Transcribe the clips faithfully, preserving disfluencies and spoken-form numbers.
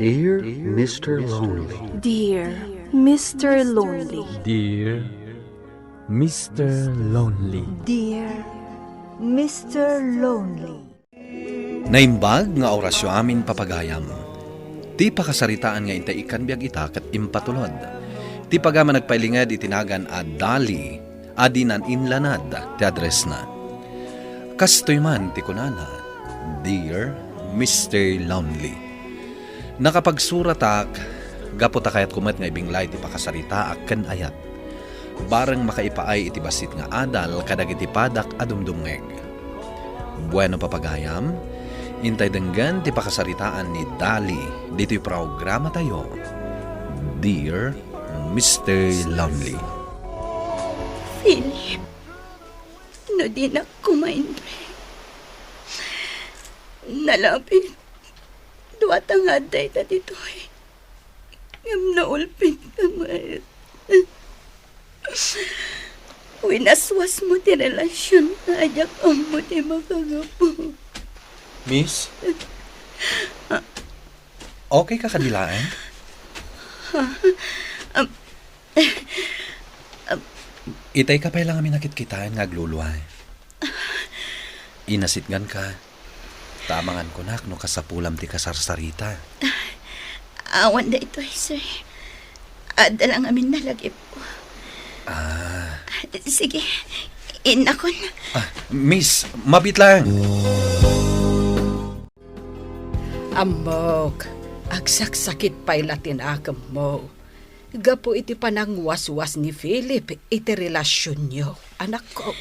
Dear Mister Lonely. Dear Mister Lonely. Dear Mister Lonely. Dear Mister Lonely. Naimbag nga orasyo amin, papagayam. Ti pakasaritaan nga intay ikkan biag ita ket impatulod. Ti pagayam a nagpailinged iti nagan a Dali a dinan inlanad ti addressna. Kastoy man ti kunana, Dear Mister Lonely. Nakapagsuratak gapu ta kayatko met nga ibinglay ti pakasaritaak ken ayat. Bareng makaipaay iti bassit nga adal kadagiti padak a dumdumngeg. Bueno, papagayam, intay denggen ti pakasaritaan ni Dali ditoy programatayo, Dear Mister Lonely. Philip, no dinak koma inrek, nalabit, duata nga adda ita ditoy. Ngem naulpitka met. Winaswasmo ti relasion nga a diak ammo ti makagapu. Miss? Ah. Okay ka kadi laeng? Ha? Am, am. Itay ka pay la nga minakitkitaen nga agluluay. Inasitgan ka. Ta amangan kunak no kasapulam ti kasarsarita. Awan daytoy, sir. Adda la ngamin nalagipko. Ah. Sige, innakon. Ah, miss, mabiit lang. Ammok, agsaksakit pay la ti nakemmo gapu iti panangwaswas ni Philip iti relasionyo, anakko.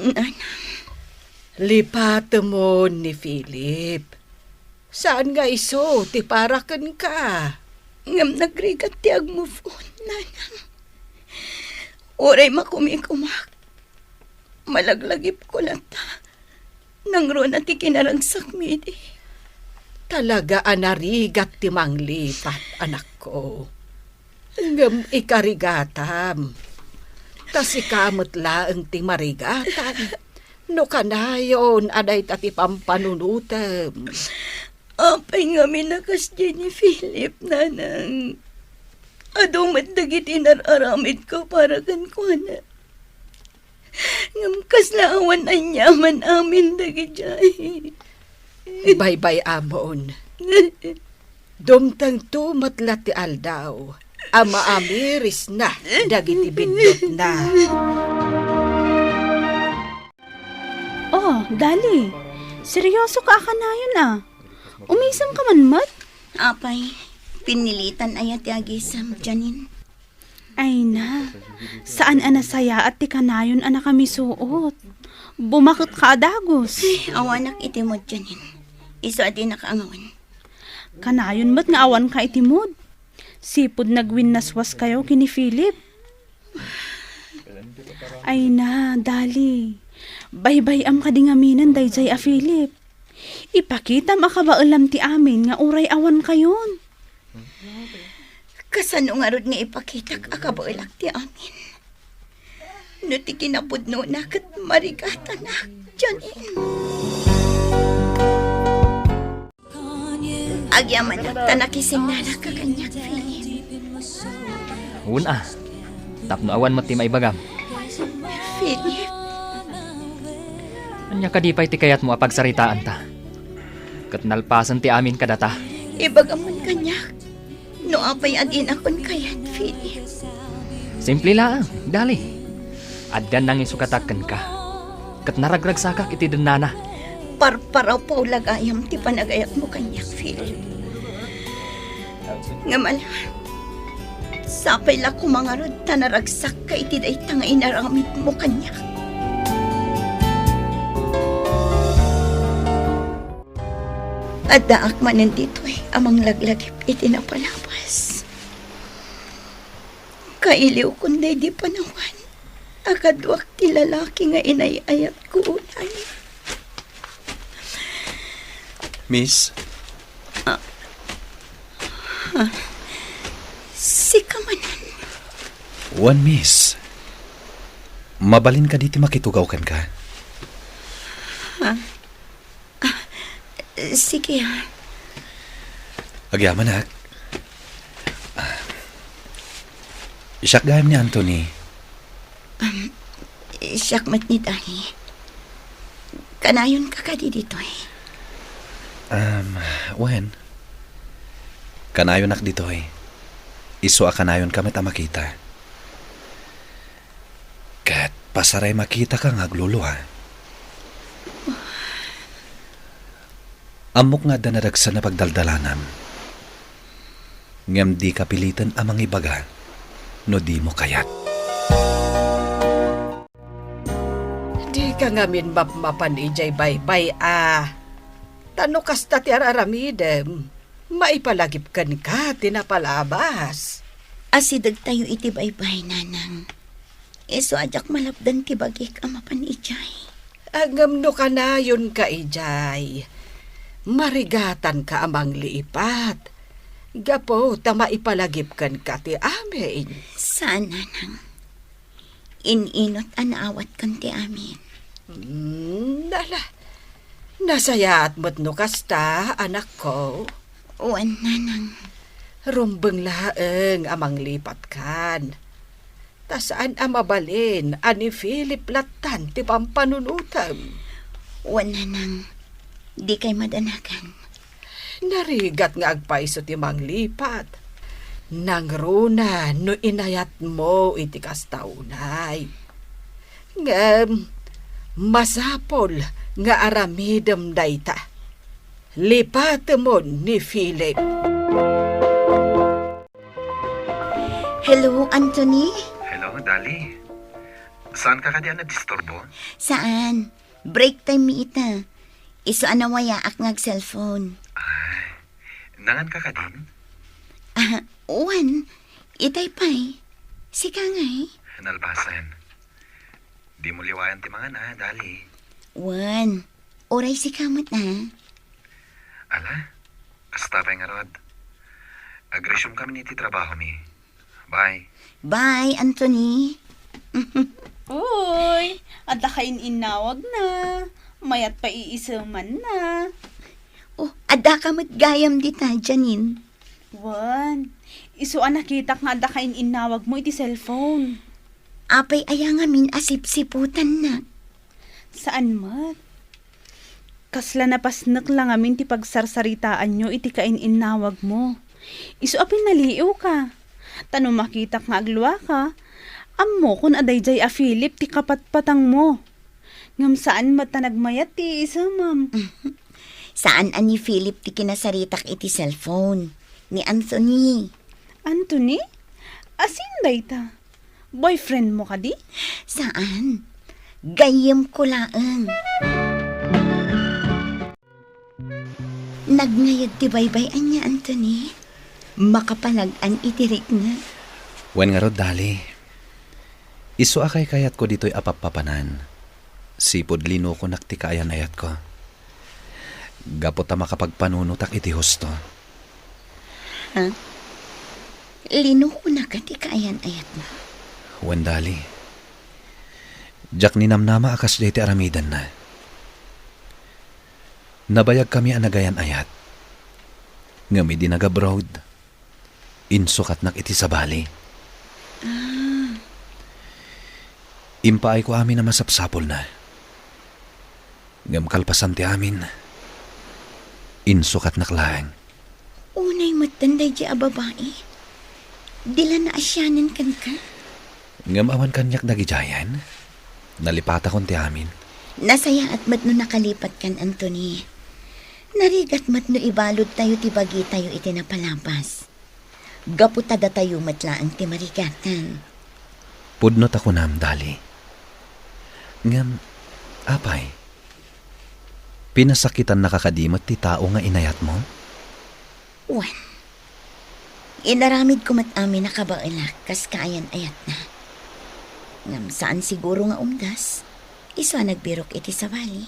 Nanang. Lipatemon ni Philip. Saan nga isu ti para kenka. Ngem nagrigat ti ag-move on, nanang. Uray makumikumak, malaglagipko latta. Nangruna ti kinaragsakmi idi. Talaga a narigat ti manglipat, anakko. Ngem ikarigatam. Ta sika met laeng ti marigatan. No kanayon a dayta ti pampanunotem. Apay ngamin a kasdiay ni Philip, nanang? Adu met dagiti inar-aramidko para kenkuana. Ngem kasla awan aniaman amin dagidiay. Baybay-amon. Dumtengto met la ti aldaw a maamirisna dagiti biddutna. Oh, Dali. Seryoso ka a kanayon a. Umisem ka man met? Apay, pinilitan aya ti agisem, Janine. Ay na, saan a nasayaat ti kanayon a nakamisuot. Bumaket ka a dagus. Ay, awanak iti mood, Janine. Isu a dinak angawen. Kanayon met nga awan ka iti mood. Sipud nagwinnaswas kayo ken ni Philip. Ay na, Dali. Baybay-am kadi ngaminen daydiay a Philip. Ipakitam a kabaelam ti amin nga uray awan kayon. Kasano ngarud nga ipakitak a kabaelak ti amin? No ti kinapudnona ket marigatanak, Janine. Agyamanak ta nakisinnanak ka kaniak, Philip. Wen a, tapno awan met ti maibagam. Philip. Ania kadi pay ti kayatmo a pagsaritaanta? Ket nalpasen ti amin kadata. Ibagam man kaniak no apay a dinakon kayat, Philip. Simple laeng, Dali. Addan nangisukatak kenka. Ket naragragsakak iti dennana. Parparapawla gayam ti panagayatmo kaniak, Philip. Ngem ala, sapay la koma ngarud ta naragsakka iti dayta nga inaramidmo kaniak. Addaak manen ditoy a manglaglagip iti napalabas. Kailiwkon daydi panawan a kaduak ti lalaki nga inay-ayatko unay. Miss? Ah. Ah. Sika manen? Wen, miss. Mabalin kadi ti makitugaw kenka? Ah. Ah, sige, ah. Agyamanak. Siak gayam ni Anthony. Um, siak met ni Dali. Kanayon ka kadi ditoy? Um, wen. Kanayonak ditoy. Isu a kanayon ka met a makita. Ket pasaray makita ka nga aglulua. Ammok nga adda nadagsen a pagdaldalanam. Ngem dika piliten a mangibaga no dimo kayat. Dika ngamin mapmapan idiay baybay a. Ta no kasta ti ar-aramidem, maipalagip kenka ti napalabas. Asidegtayo iti baybay, Nanang. Isu a diak malapdan ti bagik a mapan idiay. Ngem no kanayon ka idiay, marigatanka a manglipat. Gapu ta maipalagip kenka ti amin. Saan, Nanang. In-inut a naawatkan ti amin. Hmm, ala. Nasayaat met no kasta, anakko. Wen, Nanang. Rumbeng laeng a manglipatkan. Ta saan a mabalin a ni Philip lattan ti pampanunotem. Wen, Nanang. Dikay madanagan. Narigat nga agpayso ti manglipat. Nangruna no inayatmo iti kasta unay. Ngem, masapul nga aramidem dayta. Lipatemon ni Philip. Hello, Anthony? Hello, Dali. Saan ka kadi a nadisturbo? Saan? Break time mi ita. Isu a nawayaak nga ag-cellphone. Ay, nangan ka kadin? Ah, wen. Itay pay. Sika ngay? Nalpasan. Di mo liwayan ti mangan, ah, Dali. Wen. Uray sika met, ah. Ala, kasta pay ngarud. Ag-resume kami iti trabaho mi. Bye. Bye, Anthony. Uy, adda ka in-innawag na. Mayat pay iiseman na. Oh, adda ka met gayam dita, Janine. Wen, isu a nakitak nga adda ka in-innawag mo iti cellphone. Apay aya ngamin a sipsiputan na? Saan met. Kasla napasnek la ngamin ti pagsarsaritaanyo iti kain-innawag mo. Isu a pinaliiw ka. Ta no makitak nga agluaka, ammokon a daydiay a Philip ti kapatpatang mo. Ngem saan met ta nagmayat ti isemem. Saan a ni Philip ti kinasaritak iti cellphone. Ni Anthony. Anthony? Asin dayta? Boyfriend mo kadi? Saan. Gayyemko laeng. Nagnayad ti baybay ania, Anthony? Makapalag-an iti rikna. Wen ngarud, Dali. Isu a kaykayatko ditoy a pappapanan. Sipud linukonak ti kaayan-ayatko. Gapu ta makapagpanunotak iti husto. Ha? Linukonaka ti kaayan-ayatmo? Wen, Dali. Diak ninamnama a kasdiay ti aramidenna. Nabayagkami a nagayan-ayat. Ngem idi nag-abroad, insukatnak iti sabali. Ah. Impaayko amin a masapsapulna. Ngem kalpasan ti amin, insukatnak laeng. Unay metten daydi a babai. Di la naasianen kenka? Ngem awan kaniak dagidiayen. Nalipatakon ti amin. Nasayaat met no nakalipatkan, Anthony. Narigat met no ibaludtayo ti bagitayo iti napalabas. Gapu ta datayo met laeng ti marigatan. Pudno ta kunam, Dali. Ngem, apay, pinasakitannaka kadi met ti tao nga inayatmo? Wen. Inaramidko met amin a kabaelak kas kaayan-ayatna. Ngem saan siguro nga umdas, isu a nagbirok iti sabali.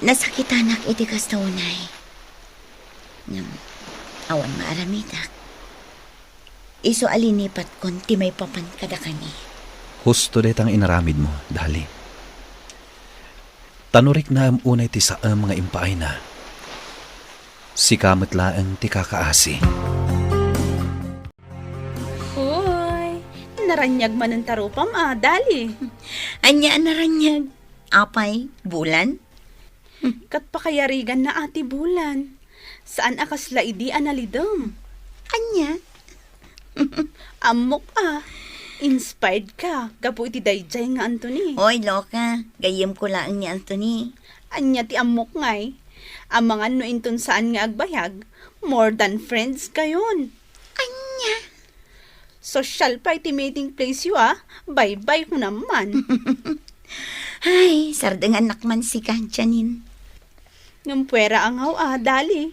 Nasakitanak iti kasta unay. Ngem, awan maaramidak. Isu a linipatkon ti maipapan kadakami. Husto dayta nga inaramidmo, Dali. Ta no riknaem unay ti saem nga impaayna, Sika met laeng ti kakaasi. Hoy, naraniag manen ta rupam a, Dali. Ania a naraniag? Apay, bulan? Ket pakayariganna a ti bulan. Saan a kasla idi a nalidem. Ania? Ammok a, inspired ka gapu iti daydiay nga Anthony. Oy, loka, gayyemko laeng ni Anthony. Ania ti ammok ngay? Amangan no inton saan nga agbayag, more than friends kayon. Ania? Social pay ti meeting place yo a, bye-bye ko naman. Ay, sardengannak man sika, Janine. Ngem puera a ngaw a, Dali.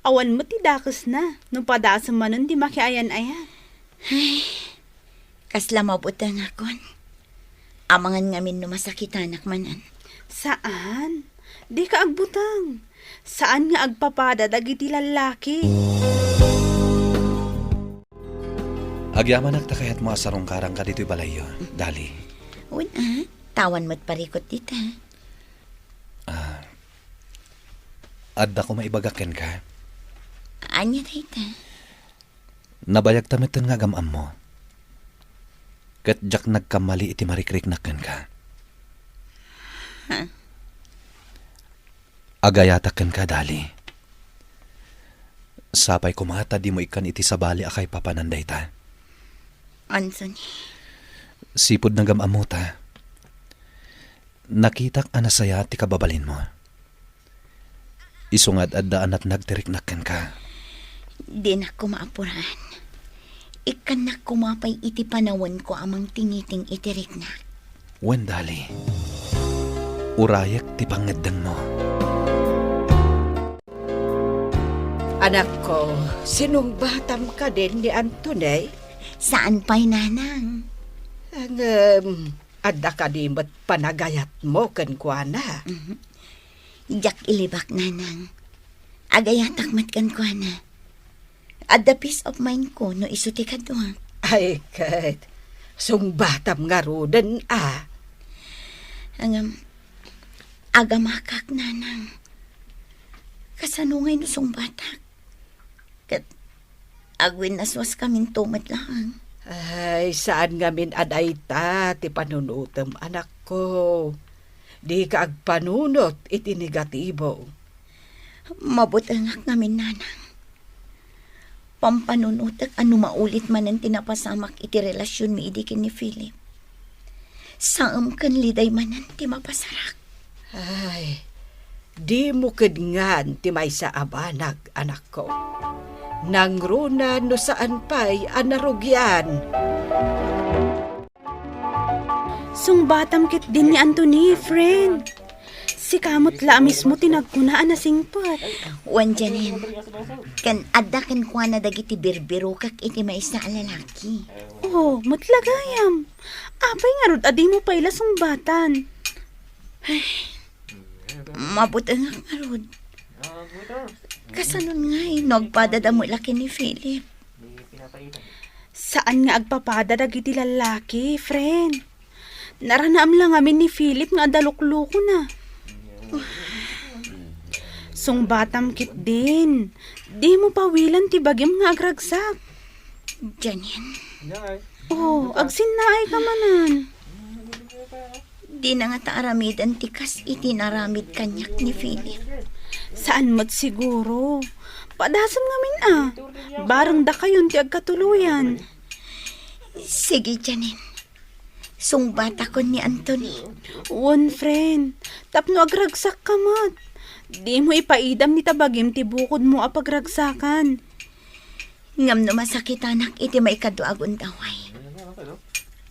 Awan met ti dakesna, no padasem manen ti makiayan-ayat. Ay, kasla mabutengakon. Amangan ngamin no masakitanak manen. Saan? Dika agbuteng. Saan nga agpapada dagiti lallaki? Agyamanak ta kayatmo a sarungkarangka ditoy balayyo, Dali. Wen a, tawan met parikut dita. Ah, adda koma ibagak kenka. Ania dayta? Nabayagta metten nga agam-ammo. Ket diak nagkammali iti marikriknak kenka. Huh? Agayatak kenka, Dali. Sapay koma ta dimo ikkan iti sabali a kaipapanan dayta. Anthony. Sipud nagam-ammota, nakitak a nasayaat ti kababalinmo. Isu nga ad-adda a natnag ti riknak kenka. Dinak koma apuraan. Ikkannak koma pay iti panawenko a mangtingiting iti riknak. Wen, Dali, urayek ti pangngeddengmo. Anakko, sinungbatam kadin ni Anthony? Saan pay, Nanang. Ngem, adda kadi met panagayatmo kenkuana? Mhm. Diak ilibak, Nanang. Agayatak met kenkuana. Adda peace of mind ko no isu ti kaduak. Ay, ket sungbatam ngaruden a. Ngem, agamakak, Nanang. Kasano ngay no sungbatak? Ket agwinnaswaskaminto met laeng. Ay, saan ngamin a dayta ti panunotem, anakko. Dika agpanunot iti negatibo. Mabutengak ngamin, Nanang. Pampanunotek a no maulit manen ti napasamak iti relasionmi idi ken ni Philip. Saem ken liday manen ti mapasarak. Ay, dimo kedngan ti maysa a banag, anakko. Nangruna no saan pay a narugian. Sungbatam ketdin ni Anthony, friend. Sika met la a mismo ti nagkuna a nasingpet. Wen, Janine. Ken adda kenkuana dagiti birbirokek iti maysa a lalaki. Oh, met la gayam. Apay ngarud a dimo pay la sungbatan? Ay, mabutengak ngarud. Kasanon ngay no agpadada met la ken ni Philip? Saan nga agpapada dagiti lallaki, friend. Naranaem la ngamin ni Philip nga adda luklukona. Sungbatam ketdin, dimo pawilen ti bagim nga agragsak. Janine. Oh, agsinnaay ka manen. Dina ngata aramiden ti kas iti naramid kaniak ni Philip. Saan met siguro. Padasem ngamin a. Bareng dakayon ti agkatuloyan. Sige, Janine. Sungbatakon ni Anthony. Wen, friend. Tapno agragsak ka met. Dimo ipaidam ni ta bagim ti bukodmo a pagragsakan. Ngem no masakitanak iti maikadua a gundaway,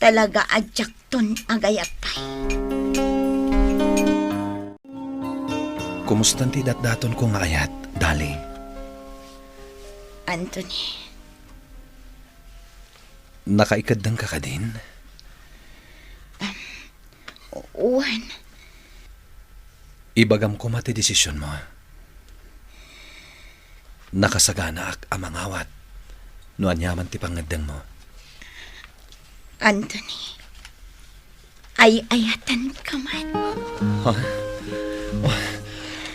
talaga a diakton agayat pay. Kumustan ti datdatonko nga ayat, Dali? Anthony. Nakaikeddengka kadin? Um, Wen. Ibagam koma ti desisionmo. Nakasaganaak a mangawat no aniaman ti pangngeddengmo. Anthony, ay-ayatanka man. Ha? Oh,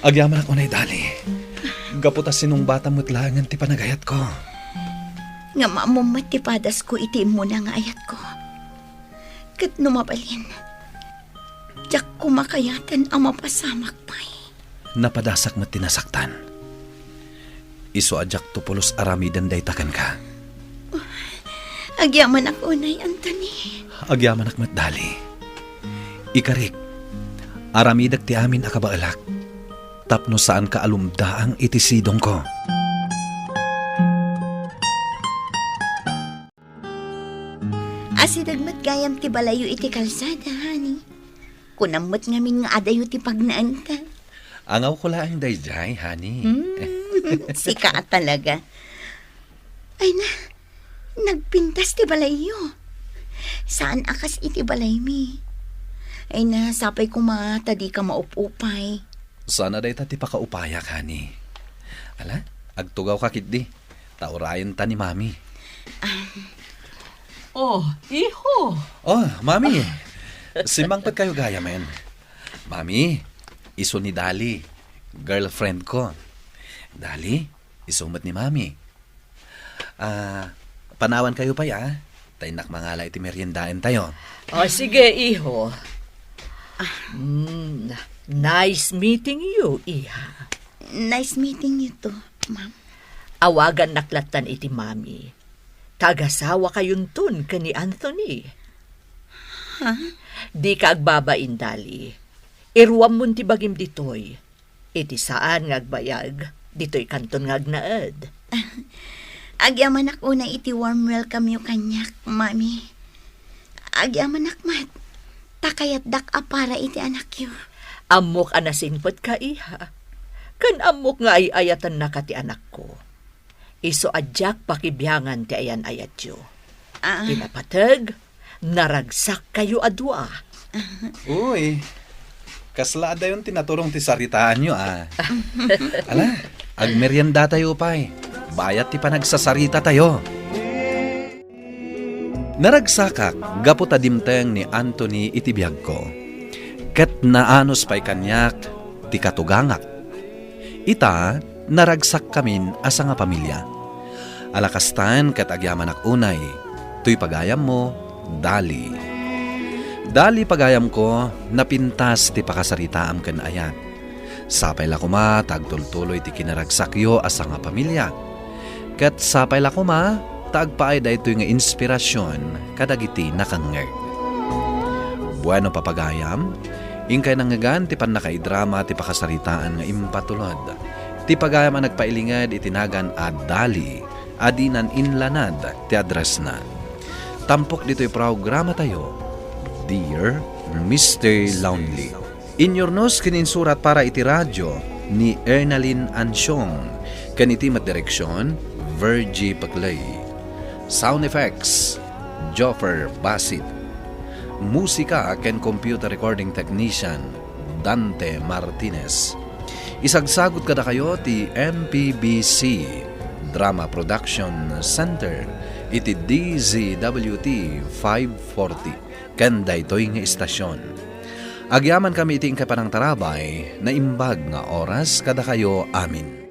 agyamanak unay, Dali. Gapu ta sinungbatam met laengen ti panagayatko. Ngem ammom met ti padasko iti immuna nga ayatko. Ket no mabalin, diak koma kayaten a mapasamak pay. Napadasak met ti nasaktan. Isu a diakto pulos aramiden dayta kenka. Agyamanak unay, Anthony. Agyamanak met, Dali. Ikarik, aramidek ti amin a kabaelak, tapno saanka a lumdaang iti sidongko. Asideg met gayam ti balayyo iti kalsada, honey. Kunam met ngamin nga adayo ti pagnaenta. Angawko laeng daydiay, honey. Hmm, sika a talaga. Ay na, nagpintas ti balayyo. Saan a kas iti balaymi. Ay na, sapay koma ta dika maup-upay. Sana dayta ti pakaupayak, honey. Ala, agtugawka ketdi. Ta urayenta ni Mami. Ah. Oh, iho. Oh, Mami. Simmangpet kayo gayamen. Mami, isu ni Dali, girlfriend ko. Dali, isu met ni Mami. Ah, panawan kayo pay, ah. Ta innak mangala iti meriendaentayo. Oh, sige, iho. Ah. Mm, nice meeting you, iha. Nice meeting you too, ma'am. Awagannak lattan iti Mami. Ta agasawakayonton ken ni Anthony. Ha? Dika agbabain, Dali. Iruammon ti bagim ditoy. Iti saan nga agbayag, ditoykanton nga agnaed. Agyamanak unay iti warm welcome yo kaniak, Mami. Agyamanak met, ta kayatdak a para iti anakyo. Ammok a nasingpetka, iha. Ken ammok nga ay-ayatennaka ti anakko. Isu a diak pakibiangan ti ayan-ayatyo. Ah. Ti napateg, naragsakkayo a dua. Uy, kasla adayon ti naturong ti saritaanyo, ah. Ala, agmeriendatayo pay. Bayat ti panagsasaritatayo. Naragsakak gapu ta dimteng ni Anthony iti biagko, ket naanus pay kaniak ti katugangak. Ita, naragsakkamin a sangapamilia. Ala kastan ket agyamanak unay, toy pagayammo, Dali. Dali, pagayamko, napintas ti pakasaritaam ken ayat. Sapay la koma ta agtultuloy ti kinaragsakyo a sangapamilia. Ket sapay la koma ta agpaay daytoy nga inspirasyon kadagiti nakangngeg. Bueno, papagayam, inkay nangngegan ti pannakaidrama ti pakasaritaan nga impatulod. Ti pagayam a nagpailinged iti nagan a Dali a dinan inlanad ti addressna. Tampok ditoy programatayo, Dear Mister Lonely. Inyurnos ken insurat para iti radio ni Ernalyn Ansiong, ken iti met direksyon, Virgie Peclay. Sound effects, Joffer Basit. Musika ken computer recording technician, Dante Martinez. Isagsagut kadakayo ti M P B C Drama Production Center iti D Z W T five forty ken daytoy nga istasyon. Agyamankami iti inkay panangtarabay, naimbag nga oras kadakayo amin.